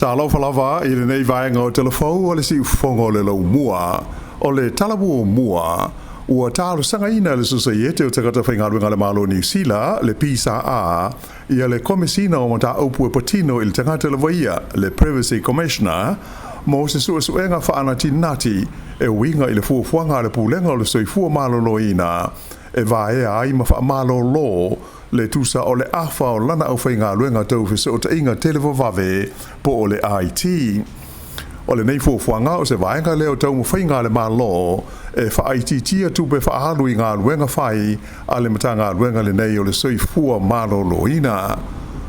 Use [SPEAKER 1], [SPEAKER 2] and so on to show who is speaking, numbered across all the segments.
[SPEAKER 1] Talofa lava i lenei vaega o Talafou o le Siufofoga o le Laumua. O le tala muamua, ua talosagaina e le Sosaiete o Tagata Faigaluega a le Malo o Niu Sila, le PSA, ia le Komesina o Mataupu e Patino i le Tagata Lavaia, le Privacy Commissioner, mo se suesuega faanatinati e uiga i le fuafuaga a le Pulega o le Soifua Maloloina e vaea ai ma faamalolo le tusa o le afa o lana aufaigaluega tau fesootaiga televavave po o le IT. O lenei fuafuaga o se vaega lea o taumafaiga a le Malo e faaitiitia tupe faaalu i galuega fai a le Matagaluega lenei o le Soifua Maloloina.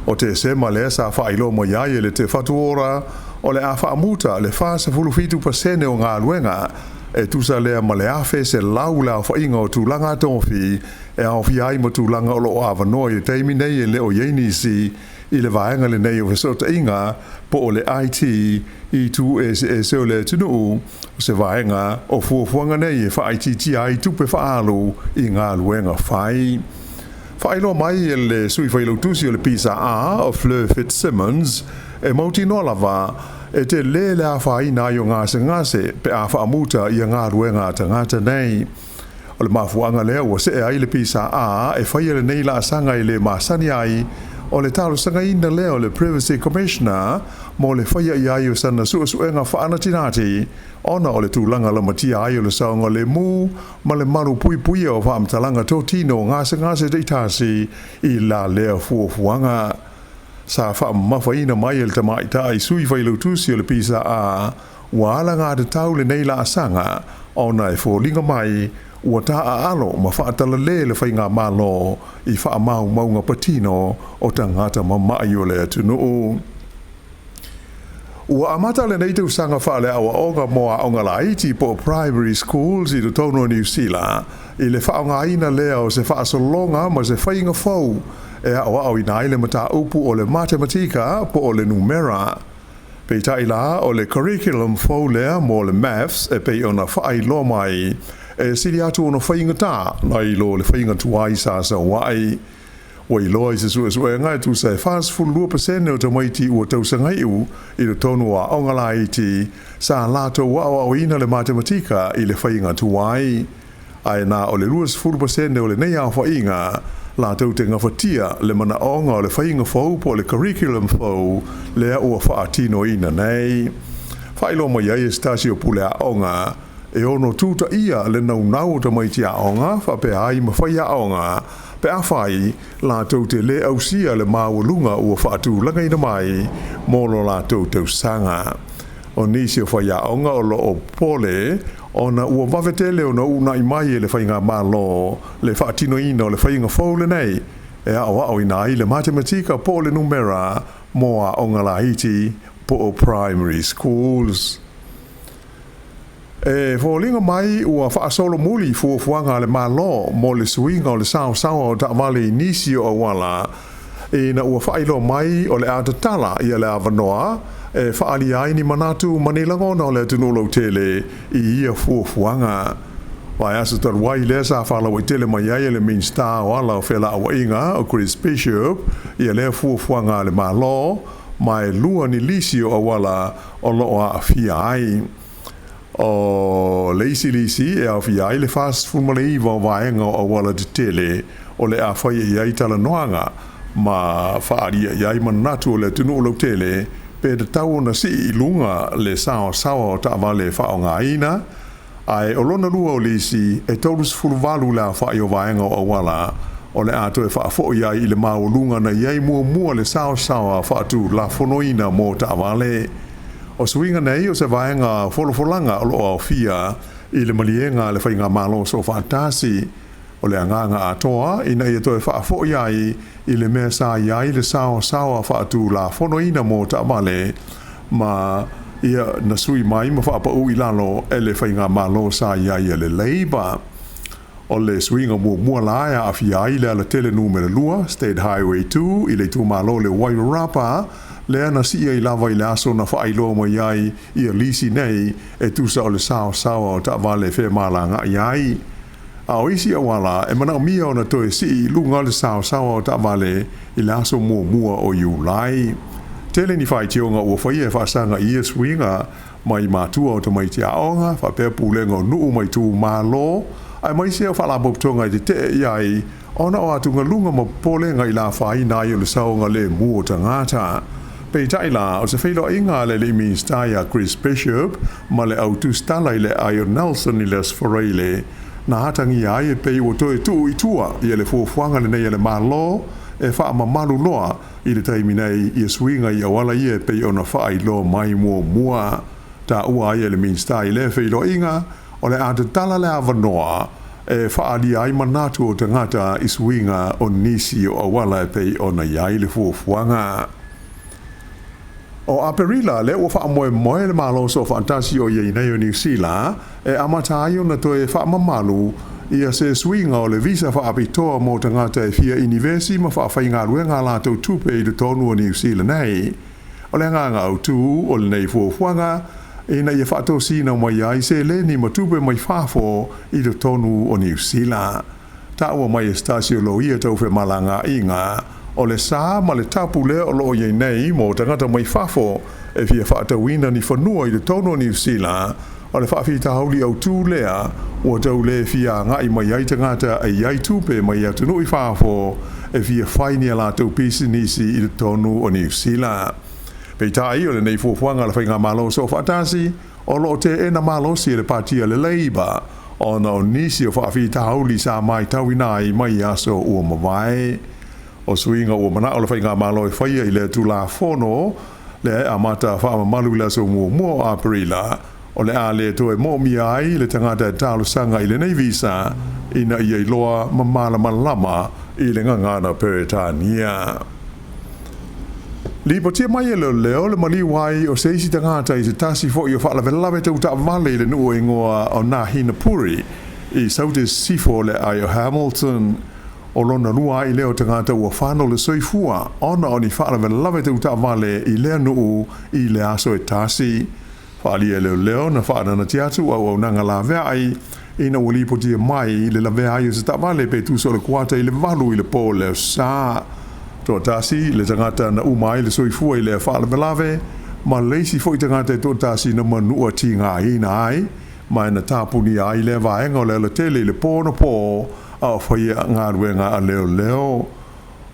[SPEAKER 1] O Tesema lea sa faailoa mai ai e le Te Whatu Ora o le a faamuta le 47% o galuega e tusa lea ma le 1,100 le aofaiga o tulaga tofi e aofia ai ma tulaga o lo o avanoa i le taimi nei e le o i ai nisi i le vaega lenei o fesootaiga po o le IT i itu eseese o le atunuu, o se vaega o fuafuaga nei e faaitiitia ai tupe faaalu i galuega fai. Faailoa mai e le Sui Failautusi o le PSA o Fleur Fitzsimmons, e mautinoa lava e telē le afaina ai o gasegase pe a faamuta ia galuega a tagata nei. O le mafuaaga lea ua see ai le PSA e faia lenei laasaga e le masani ai, o le talosagaina lea o le Privacy Commissioner mo le faia i ai o sana suesuega faanatinati ona o le tulaga lamatia ai o le saogalemu ma le malu puipuia o faamatalaga totino o gasegase taitasi i la lea fuafuaga. Sa faamamafaina mai e le tamaitai sui failautusi o le PSA ua alagatatau lenei laasaga ona e foliga mai ua taaalo ma faatalale le faigamalo i faamaumauga patino o tagata mama'i o le atunuu. Ua amata lenei tausaga faaleaoaoga mo aoga laiti po o primary schools i totonu o Niu Sila i le faaaogaina lea o se faasologa ma se faiga fou e aoaoina ai le mataupu o le matematika po o le numera. Peitai la, o le curriculum fou lea mo le maths e pei ona faailoa mai, e sili atu ona faigata nai lo le faiga tuai sa sau ai. Ua iloa i se suesuega e tusa e 42% o tamaiti ua tausagaiu i totonu o aoga laiti sa latou aoaoina le matematika i le faiga tuai, ae na o le 20% o lenei aofaiga latou te gafatia le manaoga o le faiga fou po o le curriculum fou lea ua faatinoina nei. Faailoa mai ai e se tasi o pule aoga, e ono tutaia le naunau o tamaiti aoga faapea ai ma faiaoga pe afai latou te le ausia le maualuga ua faatulagaina mai mo lo latou tausaga. O nisi o faiaoga o lo o popole ona ua vave tele ona uunai mai e le faigamalo le faatinoina o le faiga fou lenei e aoaoina ai le matematika po o le numera mo aoga laiti po o primary schools. E foliga mai ua faasolomuli fuafuaga a le Malo mo le suiga o le saosaoa o taavale i nisi o auala ina ua faailoa mai o le a tatala ia le avanoa e faaalia ai ni manatu ma ni lagona o le atunuu lautele i ia fuafuaga. Vaiaso talu ai lea sa faalauaitele mai ai e le Minisita o Ala o Felauaiga o Chris Bishop ia lea fuafuaga a le Malo, ma e lua ni lisi o auala o lo o aafia ai. O le isi lisi e aofia ai le 49 o vaega o auala tetele o le a faia i ai talanoaga ma faaalia i ai manatu o le atunuu lautele pe tatau ona sii i luga le saosaoa o taavale e faaaogaina, ae o lona lua o lisi e 38 le aofai o vaega o auala o le a toe faafoi ai i le maualuga na i ai muamua le saosaoa faatulafonoina mo taavale. O suiga nei o se vaega folafolaga o lo o aofia i le maliega a le Faigamalo Soofaatasi. O le agaga atoa ina ia toe faafoi ai i le mea sa i ai le saosaoa faatulafonoina mo taavale ma ia na sui mai ma faapau i lalo e le Faigamalo sa i ai a le Labour. O le suiga muamua la e aafia ai le alatele numera lua, State Highway 2, i le itumalo o le Wairarapa, lea na sii ai lava i le aso na faailoa mai ai ia lisi nei e tusa o le saosaoa o taavale e femalagaai ai. A o isi auala e manaomia ona toe sii i luga le saosaoa o taavale i le aso muamua o Iulai. Tele ni faitioga ua faia e faasaga i ia suiga mai matua o tamaiti aoga, faapea pulega o nuu ma itumalo, aemaise o faalapotopotoga e tetee i ai ona o atugaluga ma popolega i le afaina ai o le saogalemu o tagata. Peitai la, o se feiloaiga a le alii Minisita ia Chris Bishop ma le au tusitala i le aai o Nelson i le Aso Faraile, na atagia ai e pei ua toe tuu i tua ia le fuafuaga lenei a le Malo e faamamalu loa i le taimi nei ia suiga i auala ia e pei ona faailoa mai muamua. Taua ai e le Minisita i lea feiloaiga, o le a tatala le avanoa e faaalia ai manatu o tagata i suiga o nisi o auala e pei ona i ai le fuafuaga. O Aperila lea ua faamoemoe le Malo Soofaatasi o i ai nei o Niu Sila e amata ai ona toe faamamalu ia se suiga o le visa faapitoa mo tagata e fia inivesi ma faafaigaluega a latou tupe i totonu o Niu Sila nei. O le agaga autu o lenei fuafuaga, ina ia faatosina mai ai seleni ma tupe mai fafo i totonu o Niu Sila. Taua mai e se tasi o loia tau femalagaaiga, o le sa ma le tapu lea o lo o i ai nei mo tagata mai fafo e fia faatauina ni fanua i totonu o Niu Sila, o le faafitauli autu lea ua tau le fia agai mai ai tagata e i ai tupe mai atunuu i fafo e fia fai ni a latou pisinisi i totonu o Niu Sila. Peitai, o lenei fuafuaga a le Faigamalo Soofaatasi, o lo o teena malosi e le Pati a le Labour ona o nisi o faafitauli sa matauina ai mai aso ua mavae. O suiga ua manao le Faigamalo e faia i le Tulafono lea e amata faamamalu i le aso 1 o Aperila, o le a le toe moomia ai le tagata e talosaga i lenei visa ina ia iloa ma malamalama i le gagana Peretania. Lipotia mai e leoleo le maliu ai o se isi tagata i se tasi foi o faalavelave tau taavale i le nuu e igoa o Ngāhinapuri i Saute Sisifo o le aai o Hamilton. O lona lua ai lea o tagata ua fano le soifua ona o ni faalavelave tau taavale i lea nuu i le aso e tasi. Faaalia e leoleo na faaananatia atu auaunaga laveai ina ua lipotia mai le lavea ai o se taavale pe tusa o le kuata i le 8 i le po o le Aso Sa. Toatasi le tagata na uma ai le soifua i lea faalavelave, ma le isi foi tagata e toatasi na manua tigaina ai, ma e na tapunia ai lea vaega o le alatele i le po ona po a o faia galuega a leoleo.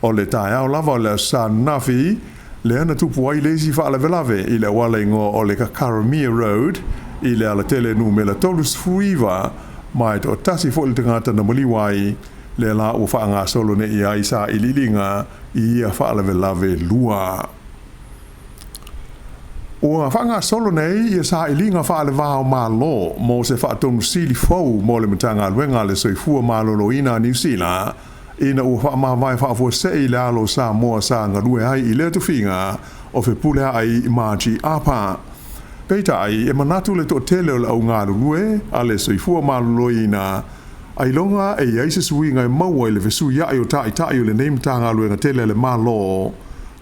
[SPEAKER 1] O le taeao lava o le Aso Sa ananafi, lea na tupu ai le isi faalavelave i le auala igoa o le Kakaramea Road i le alatele numera 39, ma e toatasi foi le tagata na maliu ai, lea la ua faagasolo nei ai sailiiliga i ia faalavelave lua. Ua faagasolo nei ia sailiga faale-va o Malo mo se faatonu sili fou mo le Matagaluega a le Soifua Maloloina a Niu Sila ina ua faamavae faafuasei le alo o Samoa sa galue ai i lea tofiga o Fepuleai Margie Apa. Peitai, e manatu le toatele o le au galulue a le Soifua Maloloina, ailoga e i ai se suiga e maua i le fesuiai o taitai o lenei Matagaluega tele a le Malo,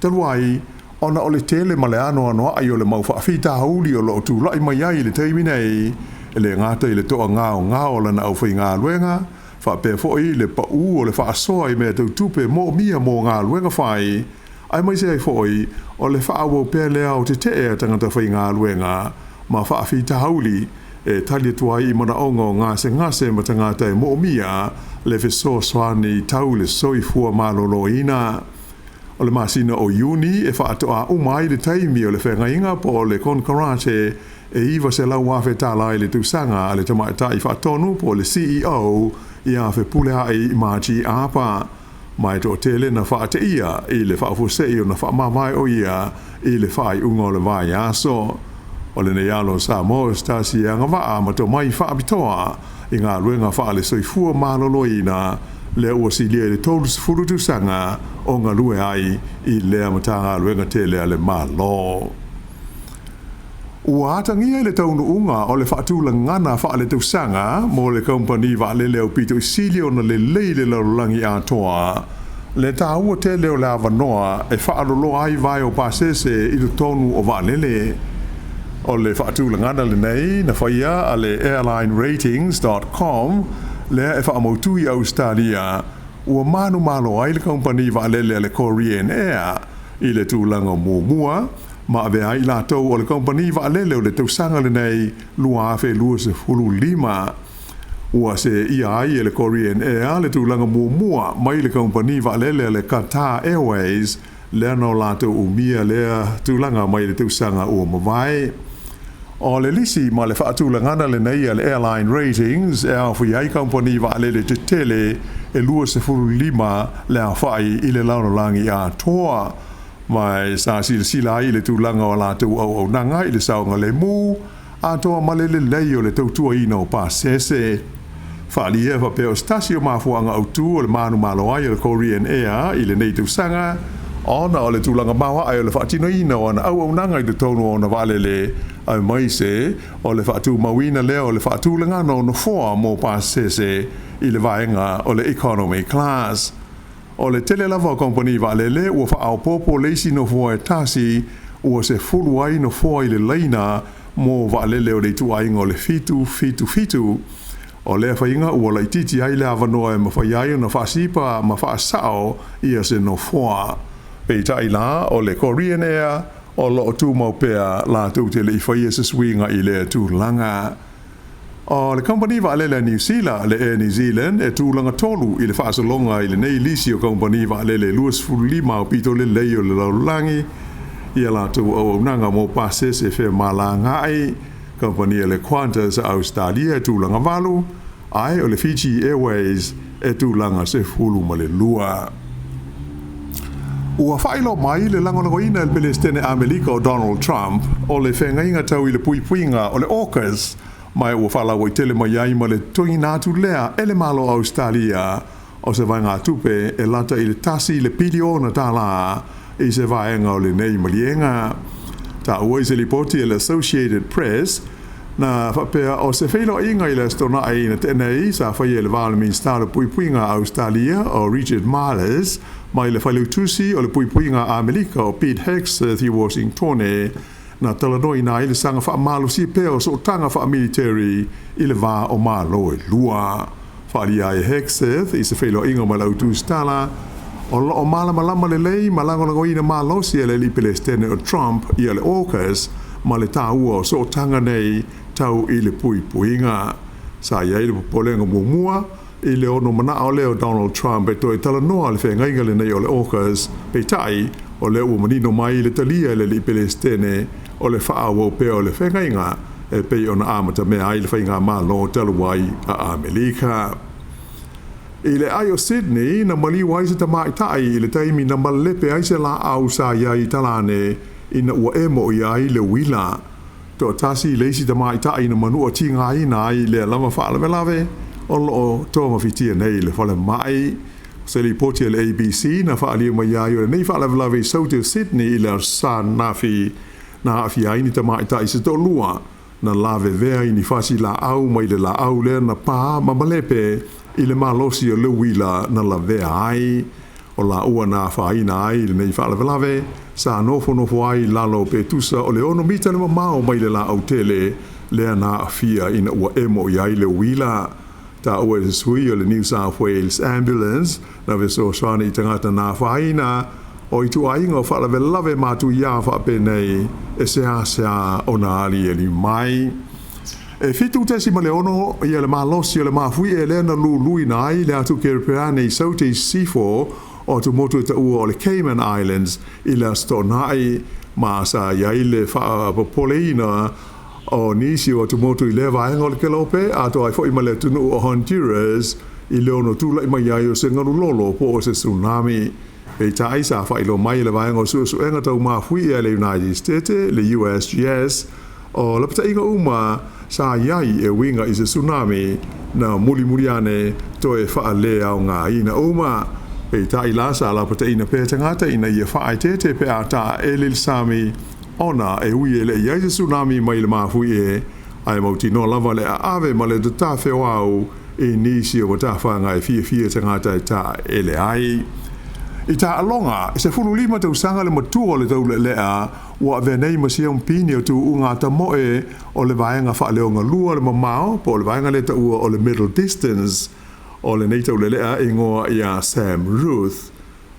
[SPEAKER 1] talu ai ona o le tele ma le anoanoai o le mau faafitauli o lo o tulai mai ai i le taimi nei, e le gata i le toagaogao o lana aufaigaluega, faapea foi le pau o le faasoa i mea tau tupe moomia mo galuega fai, aemaise ai foi o le faaauau pea lea o tetee a tagata faigaluega ma faafitauli e tali atu ai i manaoga o gasegase ma tagata e moomia le fesoasoani tau le soifua maloloina. O le masina o Iuni e faatoa uma ai le taimi o le feagaiga po o le konekarate e $900,000 i le tausaga a le tamaitai faatonu po o le CEO ia Fepuleai Margie Apa. Ma e toatele na faateia i le faafuasei ona faamavae o ia i le faaiuga o le vaiaso. O lenei alo o Samoa o se tasi e agavaa ma tomai faapitoa i galuega faale-soifua maloloina lea ua silia i le 30 tausaga o galue ai i lea Matagaluega tele a le Malo. Ua atagia i le taunuuga o le faatulagana faaletausaga mo le kamupani vaalele aupito i sili ona lelei i le lalolagi atoa, le taua tele o le avanoa e faaloloa ai vae o pasese i totonu o vaalele. O le faatulagana lenei na faia a le airlineratings.com lea e faamautu i Ausetalia, ua manumalo ai le kamupani vaalele a le Korean Air i le tulaga muamua ma avea ai latou o le kamupani vaalele o le tausaga lenei 2025. Ua seeia ai e le Korean Air le tulaga muamua mai le kamupani vaalele a le Qatar Airways lea na o latou umia lea tulaga mai le tausaga ua mavae. O le lisi ma le faatulagaga lenei a le Airline Ratings e aofia ai kamupani vaalele tetele e 25 le aofai i le lalolagi atoa, ma e sa silasila ai i le tulaga o latou auaunaga i le saogalemu atoa ma le lelei o le tautuaina o pasese. Faaalia e faapea o se tasi o mafuaaga autu o le manumalo ai o le Korean Air i lenei tausaga ona o le tulaga maoae o le faatinoina o ana auaunaga i totonu o ona vaalele, aemaise o le faatumauina lea o le faatulagaga o nofoa mo pasese i le vaega o le economy class. O le tele lava o kamupani vaalele ua faaopoopo le isi nofoa e tasi ua 10 ai nofoa i le laina mo vaalele o le ituaiga o le 777. O lea faiga ua laitiiti ai le avanoa e mafai ai ona faasipa ma faasao ia se nofoa. Peitai la, o le Korean Air o lo o tumau pea latou te le i faia se suiga i lea tulaga. O le kamupani vaalele a Niu Sila, le Air New Zealand, e tulaga tolu i le faasologa i lenei lisi o kamupani vaalele 25 aupito lelei o le lalolagi i a latou auaunaga mo pasese femalagaai. Kamupani a le Qantas a Ausetalia e tulaga valu, ae o le Fiji Airways e tulaga 12. Ua faailoa mai le lagolagoina e le Peresetene Amerika o Donald Trump o le feagaiga tau i le puipuiga o le AUKUS, ma ua faalauaitele mai ai ma le totogiina atu lea e le Malo o Ausetalia o se vaegatupe e lata i le $1 piliona i se vaega o lenei maliega. Taua i se lipoti a le Associated Press na faapea o se feiloaiga i le Aso Toonai na tea nei sa faia i le va o le Minisita o le Puipuiga a Ausetalia o Richard Marles mai le Failautusi o le Puipuiga a Amerika o Pete Hegseth i Washingtone na talanoaina ai le saga faamalosia pea o sootaga faamiliteri i le va o Malo e lua. Faaalia ai e Hegseth i se feiloaiga ma le autusitala o lo o malamalama lelei ma lagolagoina malosi e le alii Peresetene o Trump ia le AUKUS ma le taua o sootaga nei tau i le puipuiga. Sa i ai le popolega muamua i le ono manao lea o Donald Trump e toe talanoa le feagaiga lenei o le AUKUS, peitai o lea ua manino mai le talia e le alii Peresetene o le faaauau pea o le feagaiga e pei ona amatamea ai le faigamalo talu ai a Amerika. I le aai o Sydney na maliu ai se tamaitai i le taimi na malepe ai se laau sa i ai i talane ina ua emo i ai le uila. Toatasi le isi tamaitai na manua tigaina ai i lea lava faalavelave o lo o togafitia nei i le falemai. O se lipoti a le ABC na faaalia mai ai o lenei faalavelave i Saute o Sydney i le Aso Sa ananafi na aafia ai ni tamaitai se toalua na lavevea i ni fasi laau mai le laau lea na pa ma malepe i le malosi o le uila na lavea ai. O laua na afaina ai i lenei faalavelave sa nofonofo ai i lalo pe tusa o le 6 mita le mamao mai le laau tele lea na aafia ina ua emo i ai le uila. Taua e se sui o le New South Wales Ambulance na fesoasoani i tagata na afaina o ituaiga o faalavelave matuia faapenei e seasea ona aliali mai. E 7.6 ia le malosi o le mafuie lea na luluina ai le atu Kerepeane i Saute i Sisifo o atumotu e taua o le Cayman Islands i le Aso Toonai, ma sa i ai le faapopoleina o nisi o atumotu i lea vaega o le kelope atoa ai foi ma le atunuu o Honduras i le ono tulai mai ai o se galulolo po o se tsunami. Peitai sa faailoa mai e le vaega o suesuega tau mafuie a le United States, le USGS, o lapataiga uma sa i ai e uiga i se tsunami na mulimuli ane toe faaleaogaina uma. Peitai la sa lapataiina pea tagata ina ia faaeteete pe a taeele i le sami ona e ui e le i ai se tsunami mai le mafuie ae mautinoa lava le aave ma le tatafeoau i nisi o matafaga e fiafia tagata e taeele ai. I taaloga, e 15 tausaga le matua o le taulealea ua avea nei ma siamupini o tuuga tamoe o le vaega faaleogalua le mamao po o le vaega lea taua o le middle distance. O lenei taulealea e igoa ia Sam Ruth.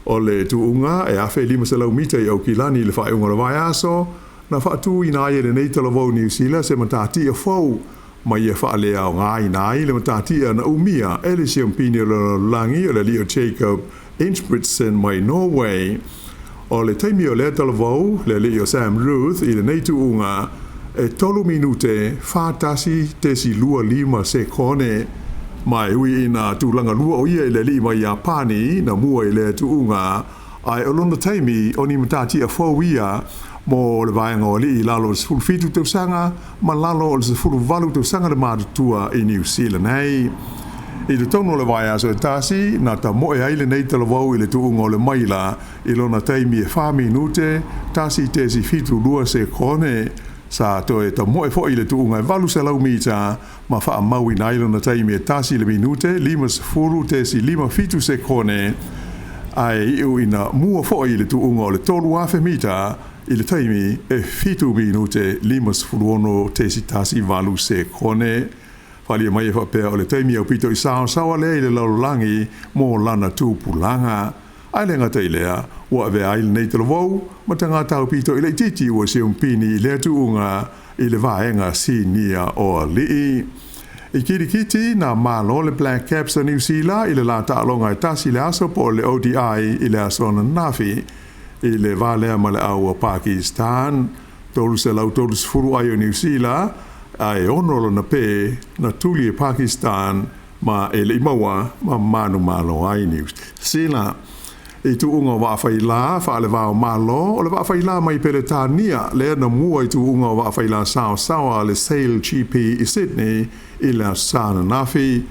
[SPEAKER 1] O le tuuga e 1500 mita i Aukilani i le faaiuga o le vaiaso, na faatuina ai e lenei talavou Niu Sila se matatia fou ma ia faaleaogaina ai le matatia na umia e le siampini o le lalolagi o le alii o Jacob Ingebrigtsen mai Norway. O le taimi o lea talavou, le alii o Sam Ruth i lenei tuuga, e 3 minute 41.25 sekone. Ma e ui ina tulaga lua o ia i le alii mai Iapani na mua i lea tuuga, ae o lona taimi o ni matatia fou ia mo le vaega o alii i lalo o le 17 tausaga ma lalo o le 18 tausaga le matutua i Niu Sila nei. I totonu o le vaiaso e tasi, na tamoe ai lenei talavou i le tuuga o le maila i lona taimi e 4 minute 1.72 sekone. Sa toe tamoe foi i le tuuga e 800 mita ma faamauina ai lona taimi e 1 le minute 50.57 sekone, ae iu ina mua foi i le tuuga o le 3000 mita i le taimi e 7 minute 56.18 sekone. Faaalia mai e faapea o le taimi aupito i saosaoa lea i le lalolagi mo lana tupulaga. Ae le gata i lea, ua avea ai lenei talavou ma tagata aupito i laitiiti ua siumpini i lea tuuga i le vaega sinia o alii. I kirikiti, na malo le Black Caps a Niu Sila i le la taaloga e tasi le aso po o le ODI i le aso ananafi i le va lea ma le au a Pakistan. 330 ai o Niu Sila, ae 6 lona pē na tuli e Pakistan ma e le i maua ma manumalo ai Niu Sila. I tuuga o vaafailā faale-va o Malo, o le vaafailā mai Peretania lea na mua i tuuga o vaafailā saosaoa a le Sail GP i Sydney i le aso Sa ananafi.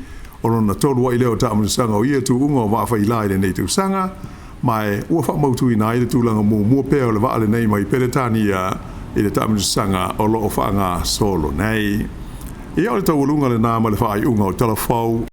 [SPEAKER 1] O lona tolu ai lea o taamilosaga o ia tuuga o vaafailā i lenei tausaga, ma e ua faamautuina ai le tulaga muamua pea o le vaa lenei mai Peretania i le taamilosaga o lo o faagasolo nei. Ia o le taualuga lenā ma le faaiuga o Tala Fou.